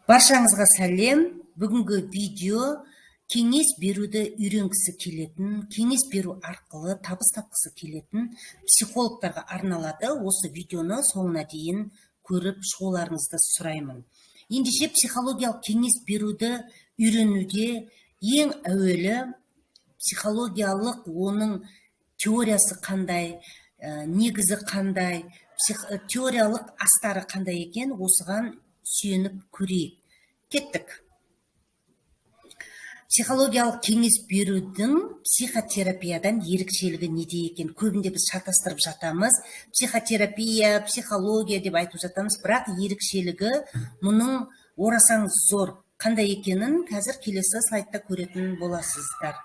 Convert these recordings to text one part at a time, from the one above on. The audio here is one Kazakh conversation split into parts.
Баршаңызға сәлем! Бүгінгі видео кеңес беруді үйренгісі келетін, кеңес беру арқылы табыс тапқысы келетін психологтарға арналады. Осы видеоны соңына дейін көріп шығуларыңызды сұраймын. Ендеше, психологиялық кеңес беруді үйренуде ең әуелі психологиялық оның теориясы қандай, негізі қандай, теориялық астары қандай екен, осыған сүйеніп көрейік. Кеттік! Психологиялық кеңес берудің психотерапиядан ерекшелігі неде екен? Көбінде біз шатастырып жатамыз, психотерапия, психология деп айтып жатамыз, бірақ ерекшелігі мұның орасан зор. Қандай екенін қазір келесі слайдта көретін боласыздар.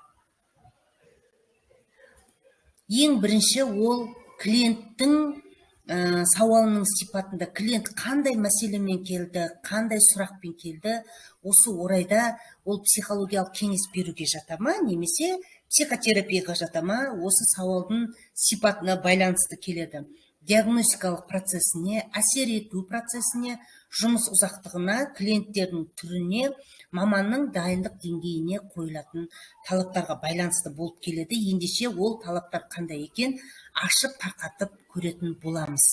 Ең бірінші, ол клиенттің сауалының сипатында. Клиент қандай мәселемен келді, қандай сұрақпен келді, осы орайда ол психологиялық кеңес беруге жата ма немесе психотерапияға жата ма, осы сауалдың сипатына байланысты келеді. Диагностикалық процесіне, әсер ету процесіне, жұмыс ұзақтығына, клиенттердің түріне, маманның дайындық деңгейіне қойылатын талаптарға байланысты болып келеді. Ендеше, ол талаптар қандай екен, ашып тарқатып көретін боламыз.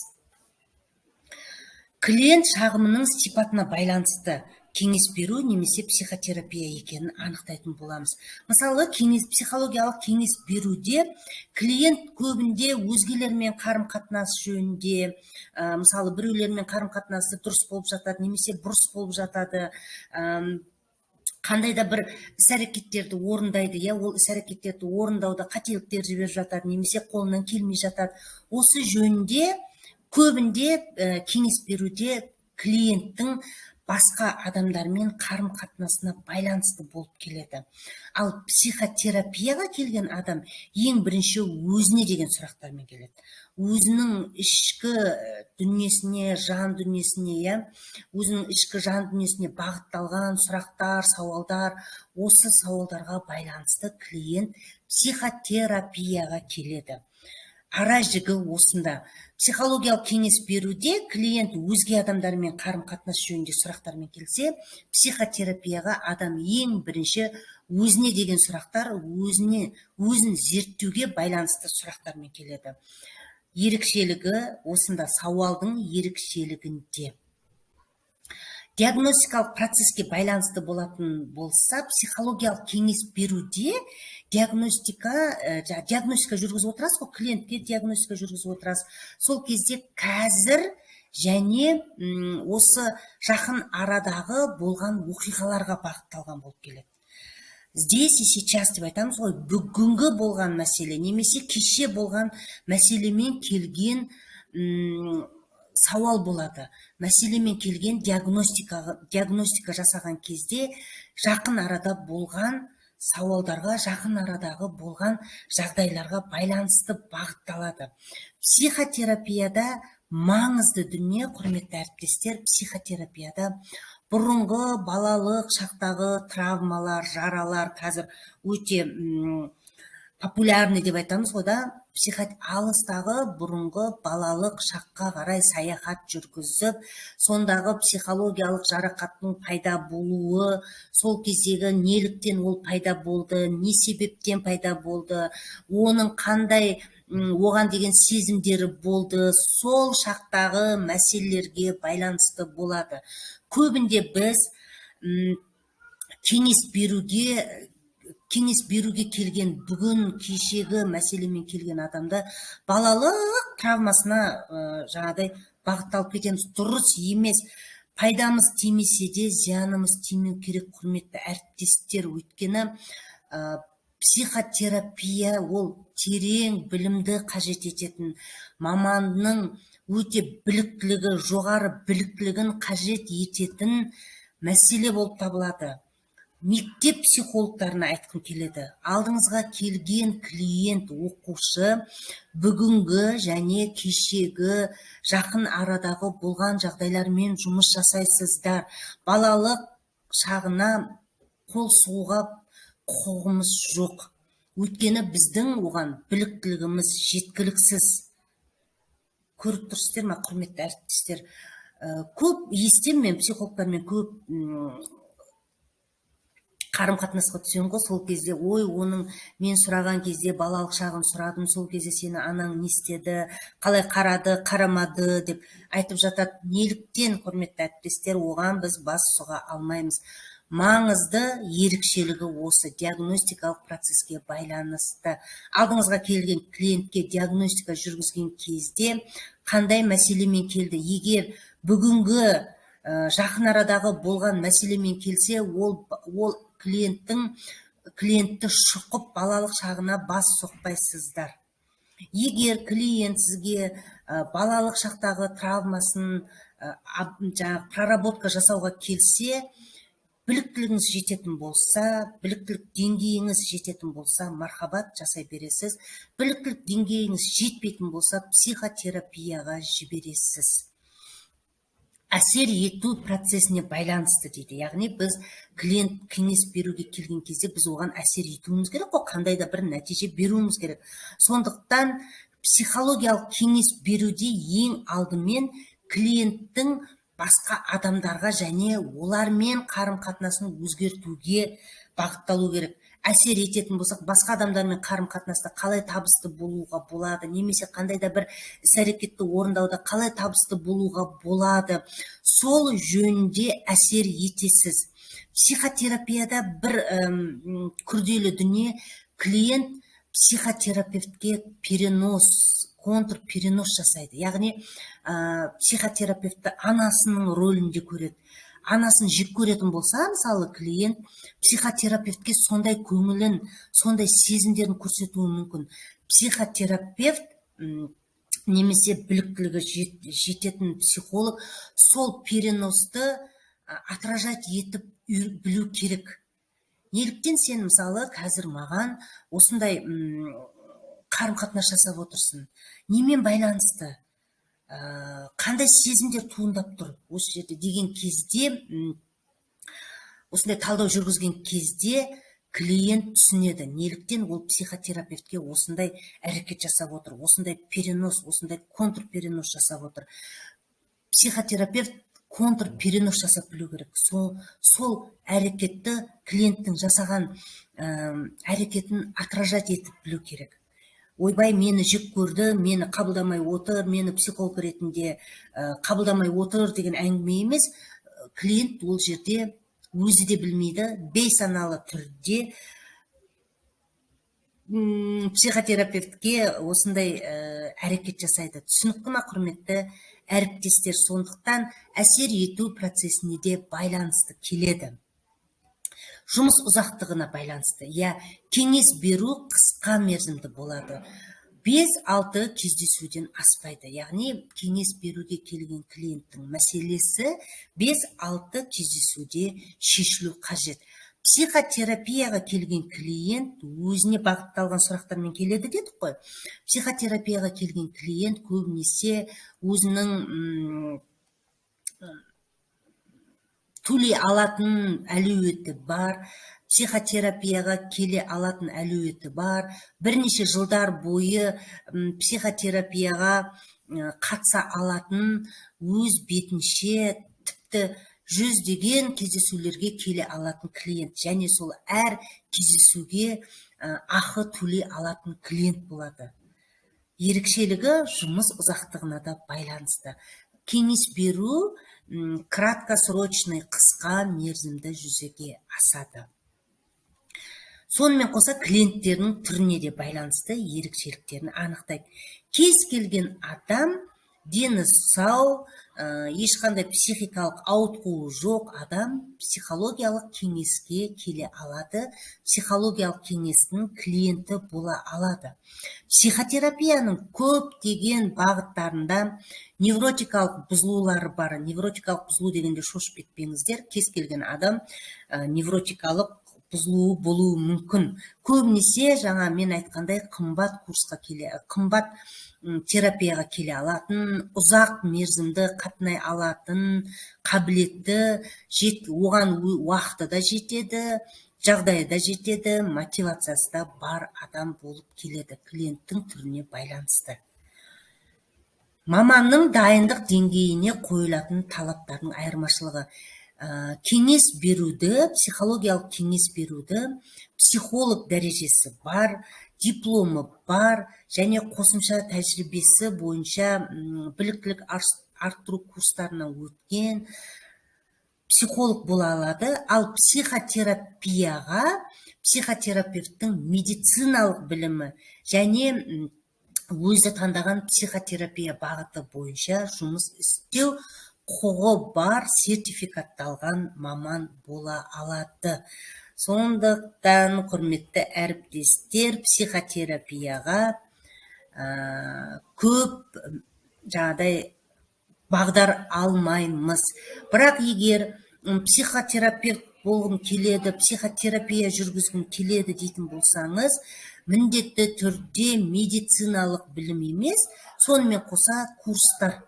Клиент шағымының сипатына байланысты кеңес беру немесе психотерапия екенін анықтайтын боламыз. Мысалы, кеңес, психологиялық кеңес беруде клиент көбінде өзгелермен қарым қатынас жөнінде, мысалы, біреулермен қарым қатынасы дұрыс болып жатады немесе бұрыс болып жатады, қандай да бір іс әрекеттерді орындайды, иә, ол іс әрекеттерді орындауда қателіктер жіберіп жатады немесе қолынан келмей жатады. Осы жөнінде көбінде кеңес беруде клиенттің басқа адамдармен қарым қатынасына байланысты болып келеді. Ал психотерапияға келген адам ең бірінші өзіне деген сұрақтармен келеді, өзінің ішкі дүниесіне, жан дүниесіне, иә, өзінің ішкі жан дүниесіне бағытталған сұрақтар, сауалдар. Осы сауалдарға байланысты клиент психотерапияға келеді. Ара жігі осында. Психологиялық кеңес беруде клиент өзге адамдармен қарым қатынас жөнінде сұрақтармен келсе, психотерапияға адам ең бірінші өзіне деген сұрақтар, өзіне, өзін зерттеуге байланысты сұрақтармен келеді. Ерекшелігі осында, сауалдың ерекшелігінде. Диагностикалық процеске байланысты болатын болса, психологиялық кеңес беруде диагностика, диагностика жүргізіп отырасыз ғой, клиентке диагностика жүргізіп отырасыз. Сол кезде қазір және осы жақын арадағы болған оқиғаларға бағытталған болып келеді. Здесь и сейчас деп айтамыз ғой, бүгінгі болған мәселе немесе кеше болған мәселемен келген сауал болады. Мәселемен келген диагностика, диагностика жасаған кезде жақын арада болған сауалдарға, жақын арадағы болған жағдайларға байланысты бағытталады. Психотерапияда маңызды дүние, құрметті әріптестер, психотерапияда бұрынғы балалық шақтағы травмалар, жаралар қазір өте популярный деп айтамыз ғой да. Алыстағы бұрынғы балалық шаққа қарай саяхат жүргізіп, сондағы психологиялық жарақаттың пайда болуы, сол кездегі неліктен ол пайда болды, не себептен пайда болды, оның қандай оған деген сезімдері болды, сол шақтағы мәселелерге байланысты болады. Көбінде біз кеңес беруге келген, бүгін кешегі мәселемен келген адамды балалық травмасына жаңағыдай бағытталып кетеміз. Дұрыс емес. Пайдамыз тимесе де, зиянымыз тимеу керек, құрметті әріптестер. Өйткені психотерапия ол терең білімді қажет ететін, маманның өте біліктілігі, жоғары біліктілігін қажет ететін мәселе болып табылады. Мектеп психологтарына айтқым келеді: алдыңызға келген клиент, оқушы бүгінгі және кешегі жақын арадағы болған жағдайлармен жұмыс жасайсыздар. Балалық шағына қол сұғуға құқығымыз жоқ, өйткені біздің оған біліктілігіміз жеткіліксіз. Көріп тұрсыздар ма, құрметті әріптестер? Көп естимін мен, психологтармен көп қарым қатынасқа түсемін ғой. Сол кезде: «Ой, оның мен сұраған кезде, балалық шағын сұрадым, сол кезде сені анаң не істеді, қалай қарады, қарамады?» – деп айтып жатады. Неліктен, құрметті әріптестер, оған біз бас сұға алмаймыз? Маңызды ерекшелігі осы диагностикалық процеске байланысты. Алдыңызға келген клиентке диагностика жүргізген кезде қандай мәселемен келді? Егер бүгінгі, жақын арадағы болған мәселемен келсе, ол клиентті шұқып, балалық шағына бас соқпайсыздар. Егер клиент сізге балалық шақтағы травмасын жаңағы проработка жасауға келсе, біліктілігіңіз жететін болса, біліктілік деңгейіңіз жететін болса, мархабат, жасай бересіз. Біліктілік деңгейіңіз жетпейтін болса, психотерапияға жібересіз. Әсер ету процесіне байланысты дейді. Яғни біз клиент кеңес беруге келген кезде біз оған әсер етуіміз керек қой, қандай да бір нәтиже беруіміз керек. Сондықтан психологиялық кеңес беруде ең алдымен клиенттің басқа адамдарға және олармен қарым қатынасын өзгертуге бағытталу керек. Әсер ететін болсақ, басқа адамдармен қарым қатынаста қалай табысты болуға болады немесе қандай да бір іс әрекетті орындауда қалай табысты болуға болады, сол жөнінде әсер етесіз. Психотерапияда бір күрделі дүние: клиент психотерапевтке перенос, контрперенос жасайды. Яғни психотерапевтті анасының рөлінде көреді. Анасын жек көретін болса, мысалы, клиент психотерапевтке сондай көңілін, сондай сезімдерін көрсетуі мүмкін. Психотерапевт немесе біліктілігі жететін психолог сол переносты отражать етіп білу керек. Неліктен сен, мысалы, қазір маған осындай қарым қатынас жасап отырсың, немен байланысты, қандай сезімдер туындап тұр осы жерде деген кезде, осындай талдау жүргізген кезде клиент түсінеді, неліктен ол психотерапевтке осындай әрекет жасап отыр, осындай перенос, осындай контрперенос жасап отыр. Психотерапевт контрперенос жасап білу керек. Сол әрекетті, клиенттің жасаған әрекетін отражать етіп білу керек. Ойбай, мені жек көрді, мені қабылдамай отыр, мені психолог ретінде қабылдамай отыр деген әңгіме емес. Клиент ол жерде өзі де білмейді, бейсаналы түрде психотерапевтке осындай әрекет жасайды. Түсінікті ма, құрметті әріптестер? Сондықтан әсер ету процесіне де байланысты келеді. Жұмыс ұзақтығына байланысты, иә. Кеңес беру қысқа мерзімді болады, 5-6 кездесуден аспайды. Яғни кеңес беруге келген клиенттің мәселесі 5-6 кездесуде шешілу қажет. Психотерапияға келген клиент өзіне бағытталған сұрақтармен келеді дедік қой. Психотерапияға келген клиент көбінесе өзінің төлей алатын әлеуеті бар, психотерапияға келе алатын әлеуеті бар, бірнеше жылдар бойы психотерапияға қатыса алатын, өз бетінше тіпті жүздеген кездесулерге келе алатын клиент және сол әр кездесуге ақы төлей алатын клиент болады. Ерекшелігі жұмыс ұзақтығына да байланысты. Кеңес беру краткосрочный, қысқа мерзімді жүзеге асады. Сонымен қоса клиенттердің түріне де байланысты ерекшеліктерін анықтайды. Кез келген адам, дені сау, ешқандай психикалық ауытқуы жоқ адам психологиялық кеңеске келе алады, психологиялық кеңестің клиенті бола алады. Психотерапияның көптеген бағыттарында невротикалық бұзылулары бар. Невротикалық бұзылу дегенде шошып кетпеңіздер, кез келген адам невротикалық бұзылуы болуы мүмкін. Көбінесе жаңа мен айтқандай, қымбат курсқа келе, қымбат терапияға келе алатын, ұзақ мерзімді қатынай алатын қабілетті оған уақыты да жетеді, жағдайы да жетеді, мотивациясы да бар адам болып келеді, клиенттің түріне байланысты. Маманның дайындық деңгейіне қойылатын талаптардың айырмашылығы. Кеңес беруді, психологиялық кеңес беруді психолог дәрежесі бар, дипломы бар және қосымша тәжірибесі бойынша біліктілік арттыру курстарынан өткен психолог бола алады. Ал психотерапияға психотерапевттің медициналық білімі және өзі таңдаған психотерапия бағыты бойынша жұмыс істеу құқығы бар сертификатталған маман бола алады. Сондықтан, құрметті әріптестер, психотерапияға көп жаңағыдай бағдар алмаймыз. Бірақ егер психотерапевт болғым келеді, психотерапия жүргізгім келеді дейтін болсаңыз, міндетті түрде медициналық білім емес, сонымен қоса курстар,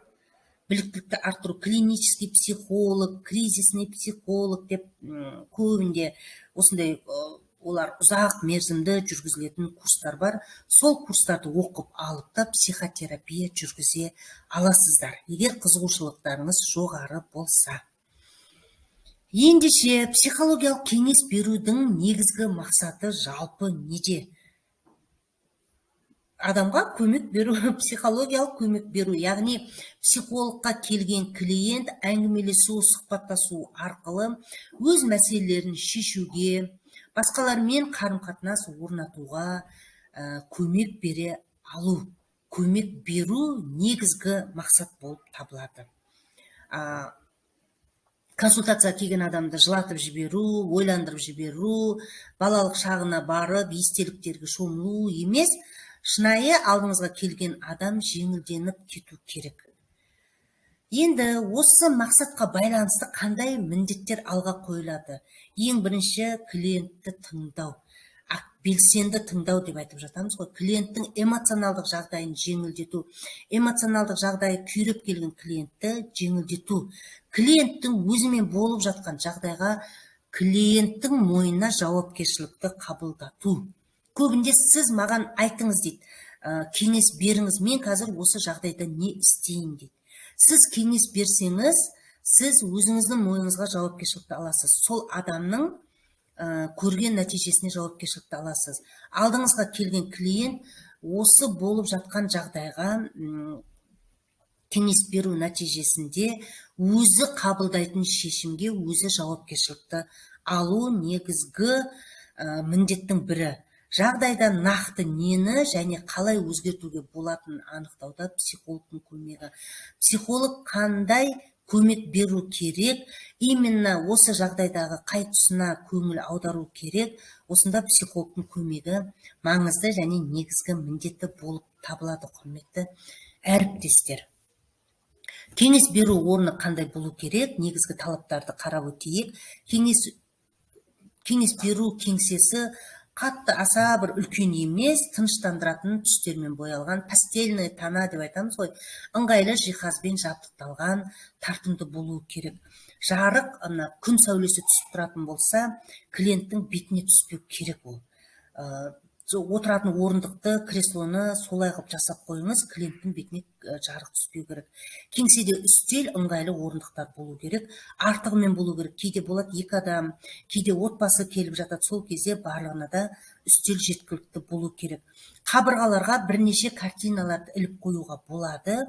біліктілікті арттыру, клинический психолог, кризисный психолог деп көбінде осындай олар ұзақ мерзімді жүргізілетін курстар бар. Сол курстарды оқып алып та психотерапия жүргізе аласыздар, егер қызығушылықтарыңыз жоғары болса. Ендеше, психологиялық кеңес берудің негізгі мақсаты жалпы неде? Адамға көмек беру, психологиялық көмек беру, яғни психологқа келген клиент әңгімелесу, сұхбаттасу арқылы өз мәселелерін шешуге, басқалармен қарым қатынас орнатуға көмек бере алу, көмек беру негізгі мақсат болып табылады. Консультацияға келген адамды жылатып жіберу, ойландырып жіберу, балалық шағына барып естеліктерге шомылу емес, шынайы алдыңызға келген адам жеңілденіп кету керек. Енді осы мақсатқа байланысты қандай міндеттер алға қойылады? Ең бірінші клиентті тыңдау, белсенді тыңдау деп айтып жатамыз ғой. Клиенттің эмоционалдық жағдайын жеңілдету, эмоционалдық жағдайы күйреп келген клиентті жеңілдету, клиенттің өзімен болып жатқан жағдайға клиенттің мойнына жауапкершілікті қабылдату. Көбінде «Сіз маған айтыңыз, – дейді, – кеңес беріңіз, мен қазір осы жағдайда не істеймін?» – дейді. Сіз кеңес берсеңіз, сіз өзіңіздің мойныңызға жауапкершілікті аласыз, сол адамның көрген нәтижесіне жауапкершілікті аласыз. Алдыңызға келген клиент осы болып жатқан жағдайға кеңес беру нәтижесінде өзі қабылдайтын шешімге өзі жауапкершілікті алу негізгі міндеттің бірі. Жағдайда нақты нені және қалай өзгертуге болатынын анықтауда психологтың көмегі. Психолог қандай көмек беру керек, именно осы жағдайдағы қай тұсына көңіл аудару керек, осында психологтың көмегі маңызды және негізгі міндетті болып табылады. Құрметті әріптестер, кеңес беру орны қандай болу керек? Негізгі талаптарды қарап өтейік. Кеңес беру кеңсесі қатты аса бір үлкен емес, тыныштандыратын түстермен боялған, пастельный тона деп айтамыз ғой, ыңғайлы жиһазбен жабдықталған, тартымды болуы керек. Жарық, ана күн сәулесі түсіп тұратын болса, клиенттің бетіне түспеу керек. Ол отыратын орындықты, креслоны солай қылып жасап қойыңыз, клиенттің бетіне жарық түспеу керек. Кеңседе үстел, ыңғайлы орындықтар болу керек, артығымен болу керек. Кейде болады екі адам, кейде отбасы келіп жатады, сол кезде барлығына да үстел жеткілікті болу керек. Қабырғаларға бірнеше картиналарды іліп қоюға болады,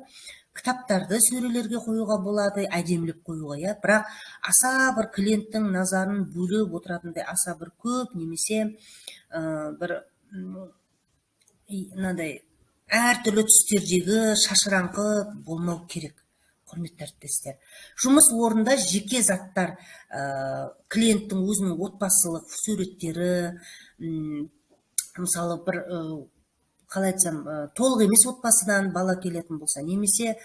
кітаптарды сөрелерге қоюға болады, әдемілеп қоюға, иә. Бірақ аса бір клиенттің назарын бөліп отыратындай аса бір көп немесе бір мынандай әртүрлі түстердегі шашыраңқы болмау керек. Құрметті әріптестер, жұмыс орнында жеке заттар, клиенттің өзінің отбасылық суреттері, мысалы, бір қалай айтсам, толық емес отбасыдан бала келетін болса немесе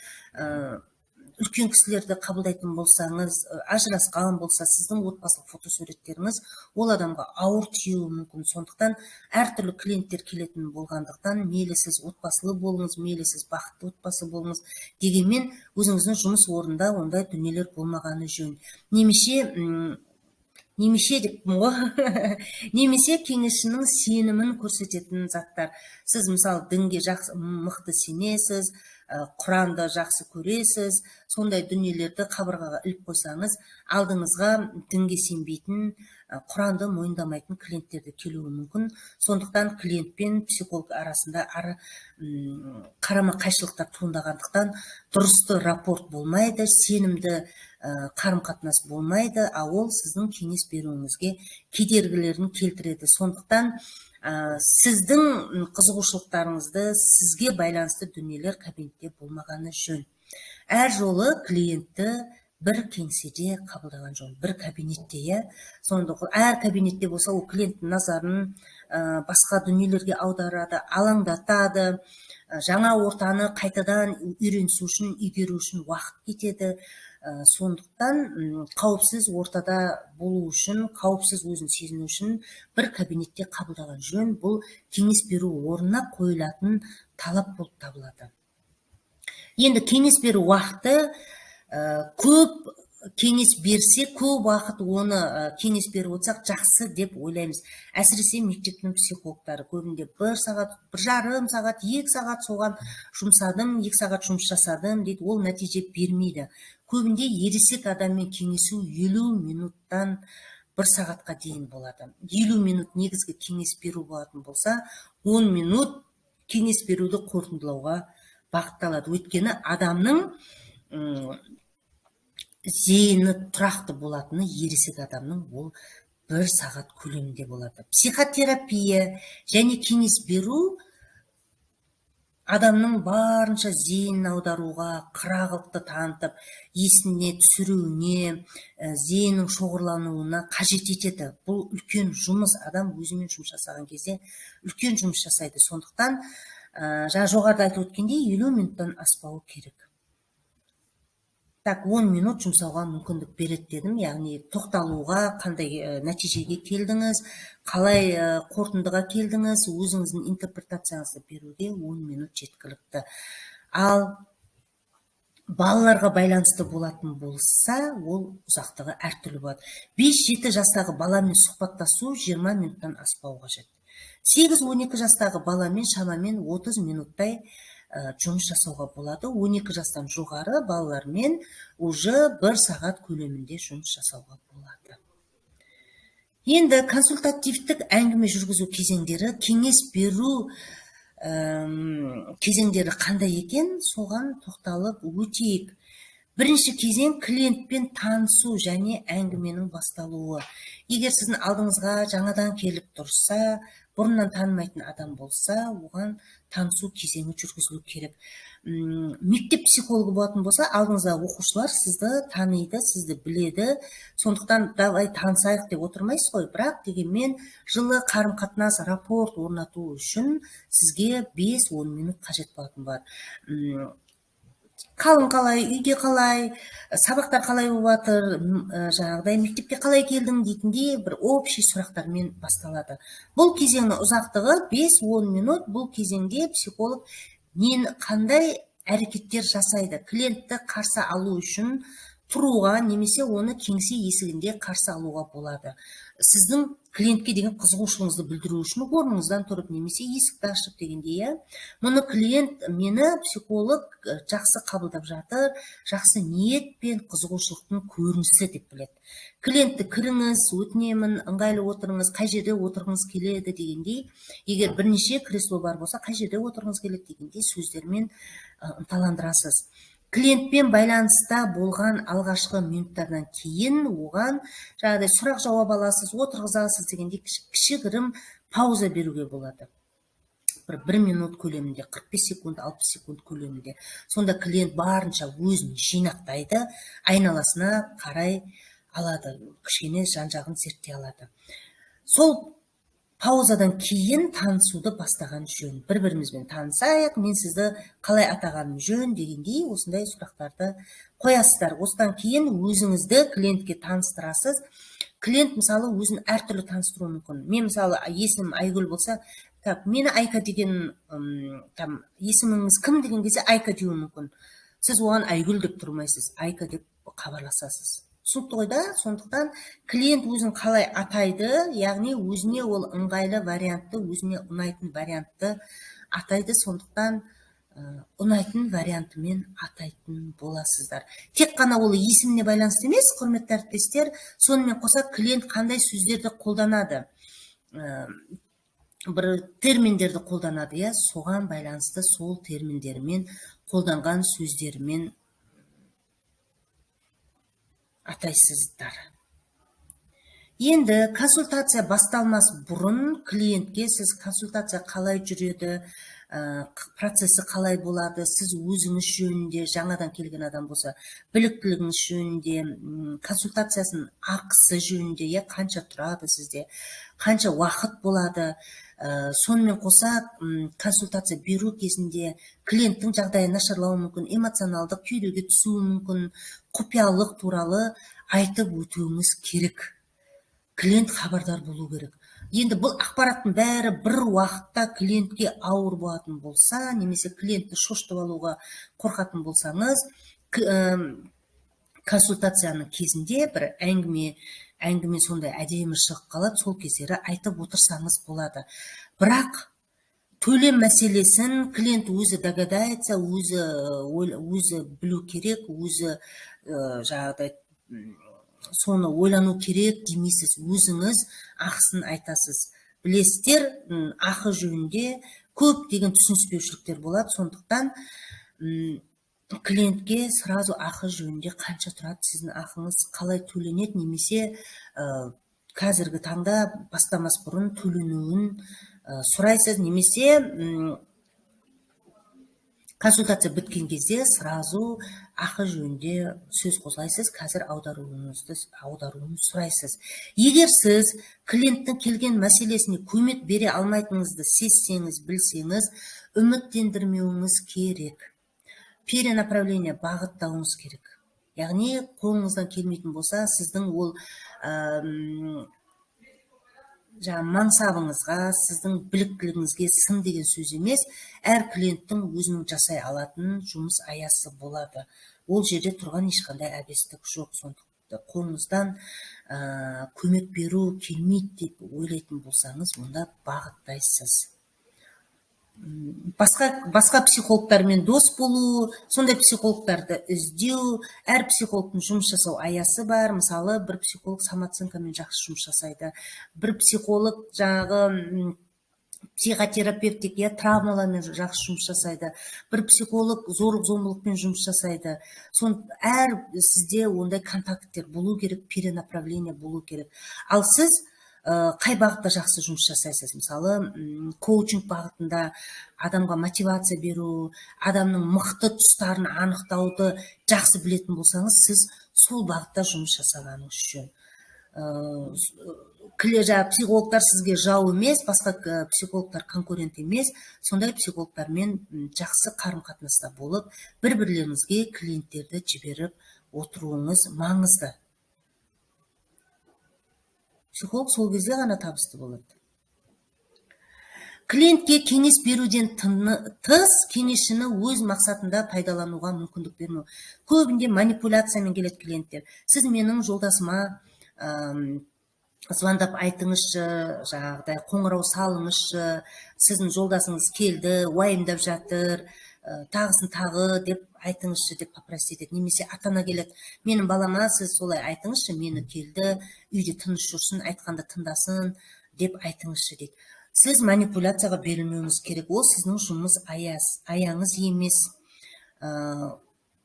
үлкен кісілерді қабылдайтын болсаңыз, ажырасқан болса, сіздің отбасылық фотосуреттеріңіз ол адамға ауыр тиюі мүмкін. Сондықтан әртүрлі клиенттер келетін болғандықтан, мейлі сіз отбасылы болыңыз, мейлі сіз бақытты отбасы болыңыз, дегенмен өзіңіздің жұмыс орнында ондай дүниелер болмағаны жөн. Немесе деппін ғой, немесе кеңесшінің сенімін көрсететін заттар. Сіз, мысалы, дінге жақсы, мықты сенесіз. Құранды жақсы көресіз, сондай дүниелерді қабырғаға іліп қойсаңыз, алдыңызға дінге сенбейтін, Құранды мойындамайтын клиенттер де келуі мүмкін. Сондықтан клиент пен психолог арасында қарама қайшылықтар туындағандықтан, дұрысты рапорт болмайды, сенімді қарым қатынас болмайды, а ол сіздің кеңес беруіңізге кедергілерін келтіреді. Сондықтан сіздің қызығушылықтарыңызды, сізге байланысты дүниелер кабинетте болмағаны жөн. Әр жолы клиентті бір кеңседе қабылдаған жөн, бір кабинетте, иә. Сонда әр кабинетте болса, ол клиенттің назарын басқа дүниелерге аударады, алаңдатады, жаңа ортаны қайтадан үйренісу үшін, игеру үшін уақыт кетеді. Сондықтан қауіпсіз ортада болу үшін, қауіпсіз өзін сезіну үшін бір кабинетте қабылдаған жөн. Бұл кеңес беру орнына қойылатын талап болып табылады. Енді кеңес беру уақыты. Көп кеңес берсе, көп уақыт оны кеңес беріп отырсақ, жақсы деп ойлаймыз. Әсіресе мектептің психологтары көбінде 1 сағат, 1,5 сағат, 2 сағат соған жұмсадым, 2 сағат жұмыс жасадым дейді. Ол нәтиже бермейді. Көбінде ересек адаммен кеңесу 50 минуттан 1 сағатқа дейін болады. 50 минут негізгі кеңес беру болатын болса, 10 минут кеңес беруді қорытындылауға бағытталады. Өйткені адамның зейіні тұрақты болатыны, ересек адамның, ол 1 сағат көлемінде болады. Психотерапия және кеңес беру адамның барынша зейінін аударуға, қырағылықты танытып, есіне түсіруіне, зейіннің шоғырлануына қажет етеді. Бұл үлкен жұмыс. Адам өзімен жұмыс жасаған кезде үлкен жұмыс жасайды. Сондықтан жаңа жоғарыда айтып өткендей, 50 минуттан аспауы керек. Так, 10 минут жұмсауға мүмкіндік береді дедім, яғни тоқталуға: қандай нәтижеге келдіңіз, қалай қорытындыға келдіңіз, өзіңіздің интерпретацияңызды беруге 10 минут жеткілікті. Ал балаларға байланысты болатын болса, ол ұзақтығы әртүрлі болады. 5-7 жастағы баламен сұхбаттасу 20 минуттан аспауы қажет. 8-12 жастағы баламен шамамен 30 минуттай жұмыс жасауға болады. 12 жастан жоғары балалармен уже 1 сағат көлемінде жұмыс жасауға болады. Енді консультативтік әңгіме жүргізу кезеңдері, кеңес беру кезеңдері қандай екен, соған тоқталып өтейік. Бірінші кезең – клиентпен танысу және әңгіменің басталуы. Егер сіздің алдыңызға жаңадан келіп тұрса, бұрыннан танымайтын адам болса, оған танысу кезеңі жүргізілу керек. Мектеп психологы болатын болса, алдыңыздағы оқушылар сізді таниды, сізді біледі. Сондықтан «давай танысайық» деп отырмайсыз ғой. Бірақ дегенмен жылы қарым қатынас, рапорт орнату үшін сізге 5-10 минут қажет болатын болады. Қалың қалай, үйде қалай, сабақтар қалай болып жатыр, жаңағыдай мектепке қалай келдің дейтіндей бір общий сұрақтармен басталады. Бұл кезеңнің ұзақтығы 5-10 минут. Бұл кезеңде психолог нені, қандай әрекеттер жасайды? Клиентті қарсы алу үшін тұруға немесе оны кеңсе есігінде қарсы алуға болады. Сіздің клиентке деген қызығушылығыңызды білдіру үшін орныңыздан тұрып немесе есікті ашып дегендей, иә. Мұны клиент «мені психолог жақсы қабылдап жатыр, жақсы ниет пен қызығушылықтың көрінісі» деп біледі. Клиентті «кіріңіз, өтінемін, ыңғайлы отырыңыз, қай жерде отырғыңыз келеді?» дегендей, егер бірнеше кресло бар болса, «қай жерде отырғыңыз келеді?» дегендей сөздермен ынталандырасыз. Клиентпен байланыста болған алғашқы минуттардан кейін оған жаңағыдай сұрақ жауап аласыз, отырғызасыз дегендей, кішігірім пауза беруге болады, бір минут көлемінде, 45 секунд, 60 секунд көлемінде. Сонда клиент барынша өзін жинақтайды, айналасына қарай алады, кішкене жан жағын зерттей алады. Сол паузадан кейін танысуды бастаған жөн. «Бір бірімізбен танысайық, мен сізді қалай атағаным жөн?» дегендей осындай сұрақтарды қоясыздар. Осыдан кейін өзіңізді клиентке таныстырасыз. Клиент, мысалы, өзін әртүрлі таныстыруы мүмкін. Мен, мысалы, есімім Айгүл болса, так, мені Айка деген, там, «есіміңіз кім?» деген кезде Айка деуі мүмкін. Сіз оған Айгүл деп тұрмайсыз, Айка деп хабарласасыз. Түсінікті ғой, да? Сондықтан клиент өзін қалай атайды, яғни өзіне ол ыңғайлы вариантты, өзіне ұнайтын вариантты атайды. Сондықтан Ұнайтын вариантымен атайтын боласыздар. Тек қана ол есіміне байланысты емес, құрметті әріптестер, сонымен қоса клиент қандай сөздерді қолданады, бір терминдерді қолданады, иә, соған байланысты сол терминдермен, қолданған сөздерімен атайсыздар. Енді консультация басталмас бұрын клиентке сіз консультация қалай жүреді, процесі қалай болады, сіз өзіңіз жөнінде, жаңадан келген адам болса, біліктілігіңіз жөнінде, консультациясының ақысы жөнінде, иә, қанша тұрады сізде, қанша уақыт болады, сонымен қоса консультация беру кезінде клиенттің жағдайы нашарлауы мүмкін, эмоционалдық күйреуге түсуі мүмкін, құпиялық туралы айтып өтуіңіз керек. Клиент хабардар болу керек. Енді бұл ақпараттың бәрі бір уақытта клиентке ауыр болатын болса немесе клиентті шошытып алуға қорқатын болсаңыз, консультацияның кезінде бір әңгіме сондай әдемі шығып қалады, сол кездері айтып отырсаңыз болады. Бірақ төлем мәселесін клиент өзі догадается, өзі білу керек, өзі жаңағыдай соны ойлану керек демейсіз, өзіңіз ақысын айтасыз. Білесіздер, ақы жөнінде көптеген түсініспеушіліктер болады, сондықтан клиентке сразу ақы жөнінде, қанша тұрады сіздің ақыңыз, қалай төленеді немесе қазіргі таңда бастамас бұрын төленуін сұрайсыз немесе консультация біткен кезде сразу ақы жөнінде сөз қозғайсыз, қазір аударуын сұрайсыз. Егер сіз клиенттің келген мәселесіне көмек бере алмайтыныңызды сезсеңіз, білсеңіз, үміттендірмеуіңіз керек, перенаправление, бағыттауыңыз керек. Яғни қолыңыздан келмейтін болса, сіздің ол жаңағы мансабыңызға, сіздің біліктілігіңізге сын деген сөз емес. Әр клиенттің өзінің жасай алатын жұмыс аясы болады, ол жерде тұрған ешқандай әбестік жоқ. Сондықтан қолыңыздан көмек беру келмейді деп ойлайтын болсаңыз, онда бағыттайсыз. Басқа психологтармен дос болу, сондай психологтарды іздеу. Әр психологтың жұмыс жасау аясы бар. Мысалы, бір психолог самооценкамен жақсы жұмыс жасайды, бір психолог жаңағы психотерапевтик, иә, травмалармен жақсы жұмыс жасайды, бір психолог зорлық зомбылықпен жұмыс жасайды. Сон әр сізде ондай контакттер болу керек, перенаправление болу керек. Ал сіз қай бағытта жақсы жұмыс жасайсыз? Мысалы, коучинг бағытында адамға мотивация беру, адамның мықты тұстарын анықтауды жақсы білетін болсаңыз, сіз сол бағытта жұмыс жасағаныңыз жөн. Жаңағы психологтар сізге жау емес, басқа психологтар конкурент емес. Сондай психологтармен жақсы қарым қатынаста болып, бір бірлеріңізге клиенттерді жіберіп отыруыңыз маңызды. Психолог сол кезде ғана табысты болады. Клиентке кеңес беруден тыс кеңесшіні өз мақсатында пайдалануға мүмкіндік бермеу. Көбінде манипуляциямен келеді клиенттер. «Сіз менің жолдасыма звондап айтыңызшы, жаңағыдай қоңырау салыңызшы, сіздің жолдасыңыз келді, уайымдап жатыр, тағысын тағы деп айтыңызшы» деп попросить етеді. Немесе ата ана келеді: «Менің балама сіз солай айтыңызшы, мені келді, үйде тыныш жүрсін, айтқанда тыңдасын деп айтыңызшы» дейді. Сіз манипуляцияға берілмеуіңіз керек, ол сіздің жұмыс аяңыз емес.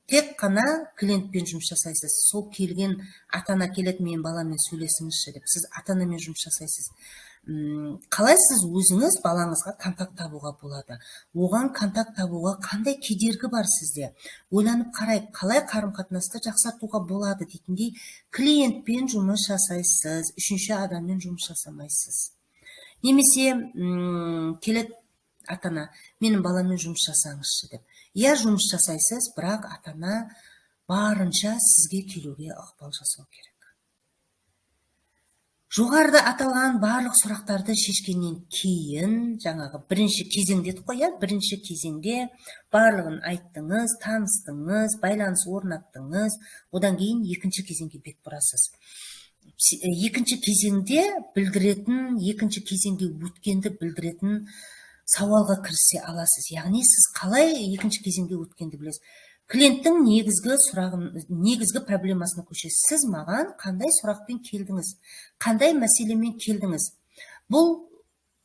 Тек қана клиентпен жұмыс жасайсыз. Сол келген ата ана келеді, «Менің баламмен сөйлесіңізші» деп, сіз ата анамен жұмыс жасайсыз. Қалай сіз өзіңіз балаңызға контакт табуға болады, оған контакт табуға қандай кедергі бар сізде, ойланып қарайық, қалай қарым қатынасты жақсартуға болады дейтіндей клиентпен жұмыс жасайсыз, үшінші адаммен жұмыс жасамайсыз. Немесе келеді ата ана, «Менің баламмен жұмыс жасаңызшы» деп. Иә, жұмыс жасайсыз, бірақ ата ана барынша сізге келуге ықпал жасау керек. Жоғарыда аталған барлық сұрақтарды шешкеннен кейін, жаңағы бірінші кезең дедік қой, иә, бірінші кезеңде барлығын айттыңыз, таныстыңыз, байланыс орнаттыңыз, одан кейін екінші кезеңге бет бұрасыз. Екінші кезеңде білдіретін, екінші кезеңге өткенді білдіретін Сауалға кірісе аласыз. Яғни сіз қалай екінші кезеңге өткенді білесіз? Клиенттің негізгі сұрағын, негізгі проблемасына көшесіз. Сіз маған қандай сұрақпен келдіңіз, қандай мәселемен келдіңіз? Бұл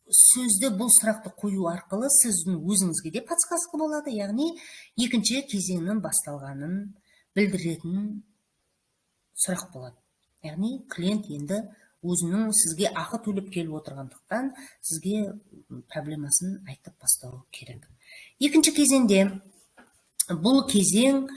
сөзді, бұл сұрақты қою арқылы сіздің өзіңізге де подсказка болады, яғни екінші кезеңнің басталғанын білдіретін сұрақ болады. Яғни клиент енді өзінің сізге ақы төлеп келіп отырғандықтан, сізге проблемасын айтып бастауы керек. Екінші кезеңде, бұл кезең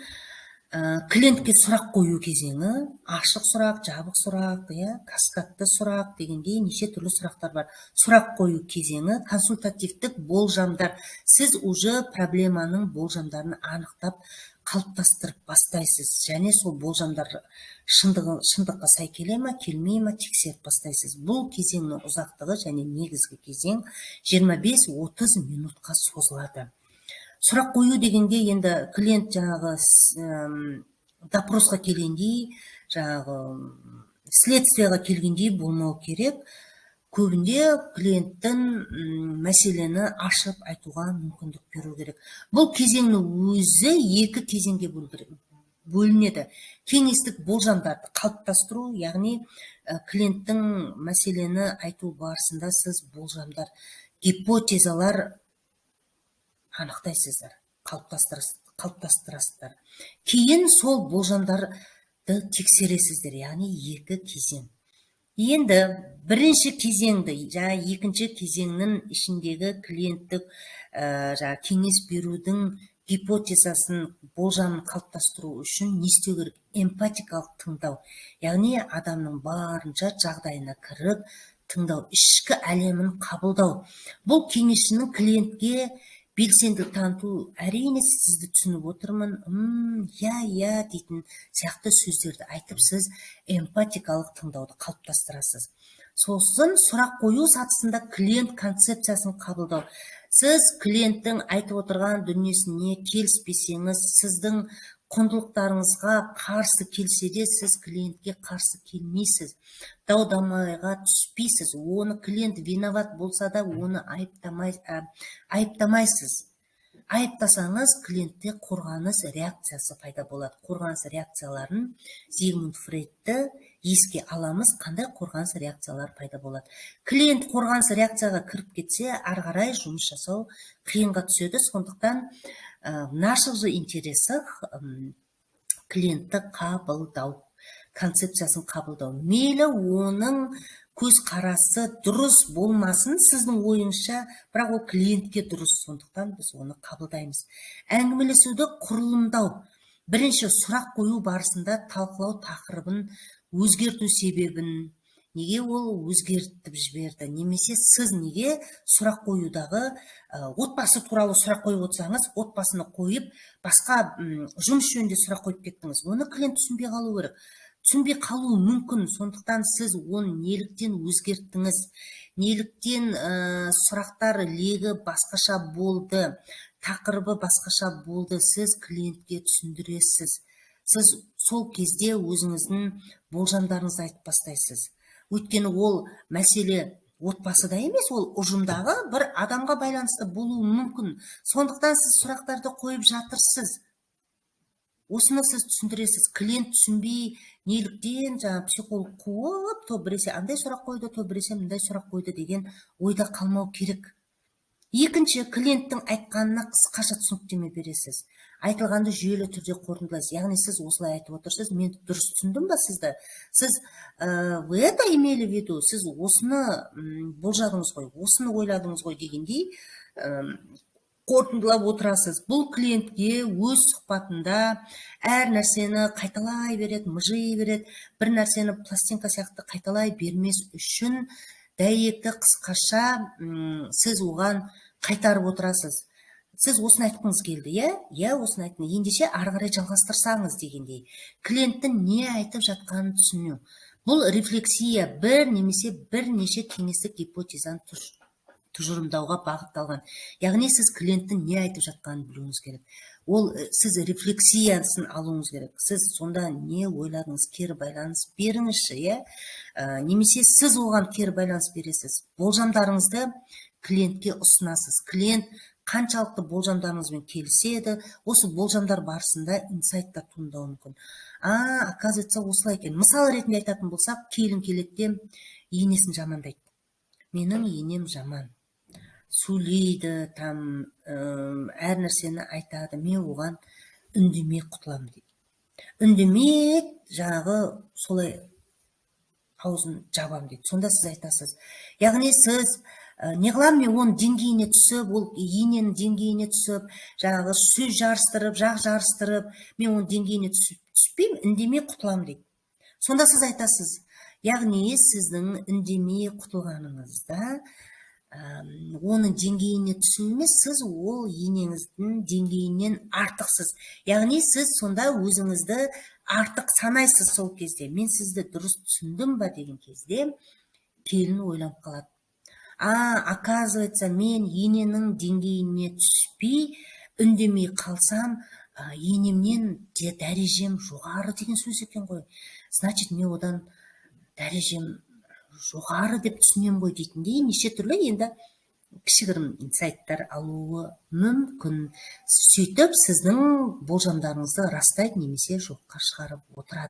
клиентке сұрақ қою кезеңі. Ашық сұрақ, жабық сұрақ, иә, каскадты сұрақ дегендей неше түрлі сұрақтар бар. Сұрақ қою кезеңі, консультативтік болжамдар. Сіз уже проблеманың болжамдарын анықтап, қалыптастырып бастайсыз және сол болжамдар шындыққа сай келе ма, келмей ма, тексеріп бастайсыз. Бұл кезеңнің ұзақтығы және негізгі кезең 25-30 минутқа созылады. Сұрақ қою дегенде енді клиент жаңағы допросқа келгендей, жаңағы следствияға келгендей болмау керек. Көбінде клиенттің мәселені ашып айтуға мүмкіндік беру керек. Бұл кезеңнің өзі екі кезеңге бөлінеді. Кеңестік болжамдарды қалыптастыру, яғни клиенттің мәселені айту барысында сіз болжамдар, гипотезалар анықтайсыздар, қалыптастырасыздар. Кейін сол болжамдарды тексересіздер. Яғни екі кезең. Енді бірінші кезеңді, жаңа екінші кезеңнің ішіндегі клиенттік жаңа кеңес берудің гипотезасын, болжамын қалыптастыру үшін не істеу керек? Эмпатикалық тыңдау, яғни адамның барынша жағдайына кіріп тыңдау, ішкі әлемін қабылдау. Бұл кеңесшінің клиентке белсенділік таныту. Әрине, сізді түсініп отырмын, иә, иә дейтін сияқты сөздерді айтып, сіз эмпатикалық тыңдауды қалыптастырасыз. Сосын сұрақ қою сатысында клиент концепциясын қабылдау. Сіз клиенттің айтып отырған дүниесіне келіспесеңіз, сіздің құндылықтарыңызға қарсы келсе де, сіз клиентке қарсы келмейсіз, дау дамайға түспейсіз. Оны, клиент виноват болса да, оны айыптамайсыз. Айыптасаңыз, клиентте қорғаныс реакциясы пайда болады. Қорғаныс реакцияларын, Зигмунд Фрейдті еске аламыз. Қандай қорғаныс реакциялары пайда болады? Клиент қорғаныс реакцияға кіріп кетсе, ары қарай жұмыс жасау қиынға түседі. Сондықтан в наших же интересах клиентті қабылдау, концепциясын қабылдау. Мейлі, оның көзқарасы дұрыс болмасын сіздің ойыңызша, бірақ ол клиентке дұрыс, сондықтан біз оны қабылдаймыз. Әңгімелесуді құрылымдау. Бірінші сұрақ қою барысында талқылау тақырыбын өзгерту себебін, неге ол өзгертіп жіберді, немесе сіз неге сұрақ қоюдағы отбасы туралы сұрақ қойып отырсаңыз, отбасыны қойып, басқа жұмыс жөнінде сұрақ қойып кеттіңіз. Оны клиент түсінбей қалу керек, түсінбей қалуы мүмкін. Сондықтан сіз оны неліктен өзгерттіңіз, неліктен сұрақтар легі басқаша болды, тақырыбы басқаша болды, сіз клиентке түсіндіресіз. Сіз сол кезде өзіңіздің болжамдарыңызды айтып бастайсыз. Өйткені ол мәселе отбасыда емес, ол ұжымдағы бір адамға байланысты болуы мүмкін. Сондықтан сіз сұрақтарды қойып жатырсыз, осыны сіз түсіндіресіз. Клиент түсінбей, неліктен жаңа психолог қуып, то біресе андай сұрақ қойды, то біресе мындай сұрақ қойды деген ойда қалмау керек. Екінші, клиенттің айтқанына қысқаша түсініктеме бересіз. Айтылғанды жүйелі түрде қорытындылайсыз. Яғни сіз осылай айтып отырсыз, мен дұрыс түсіндім ба сізді? Сіз вы это имели в виду, сіз осыны болжадыңыз ғой, осыны ойладыңыз ғой дегендей қорытындылап отырасыз. Бұл клиентке өз сұхбатында әр нәрсені қайталай береді, мыжи береді. Бір нәрсені пластинка сияқты қайталай бермес үшін дәйекті, қысқаша сіз оған қайтарып отырасыз. Сіз осыны айтқыңыз келді, иә, иә, осыны айттым, ендеше ары қарай жалғастырсаңыз дегендей. Клиенттің не айтып жатқанын түсіну. Бұл рефлексия бір немесе бірнеше кеңестік гипотезаны тұжырымдауға бағытталған. Яғни сіз клиенттің не айтып жатқанын білуіңіз керек. Ол сіз рефлексиясын алуыңыз керек. Сіз сонда не ойладыңыз, кері байланыс беріңізші, иә, немесе сіз оған кері байланыс бересіз. Болжамдарыңызды Клиентке ұсынасыз. Клиент қаншалықты болжамдарыңызбен келіседі, осы болжамдар барысында инсайттар туындауы мүмкін. А, оказывается, осылай екен. Мысал ретінде айтатын болсақ, келін келеді де, енесін жамандайды: «Менің енем жаман сөйлейді, там әр нәрсені айтады, мен оған үндемей құтыламын», – дейді. «Үндемей, жаңағы, солай аузын жабамын», – дейді. Сонда сіз айтасыз, яғни сіз не қыламын мен оның деңгейіне түсіп, ол ененің деңгейіне түсіп, жаңағы сөз жарыстырып, жақ жарыстырып, мен оның деңгейіне түсіп, түспеймін, үндемей құтыламын», – дейді. Сонда сіз айтасыз, яғни сіздің үндемей құтылғаныңызда оның деңгейіне түсу емес, сіз ол енеңіздің деңгейінен артықсыз. Яғни сіз сонда өзіңізді артық санайсыз сол кезде. «Мен сізді дұрыс түсіндім ба?» деген кезде келін ойланып қалады: «А, оказывается, мен ененің деңгейіне түспей, үндемей қалсам, енемнен де дәрежем жоғары деген сөз екен ғой. Значит, мен одан дәрежем жоғары деп түсінемін ғой», – дейтіндей неше түрлі енді кішігірім инсайттар алуы мүмкін. Сөйтіп, сіздің болжамдарыңызды растайды немесе жоққа шығарып отырады.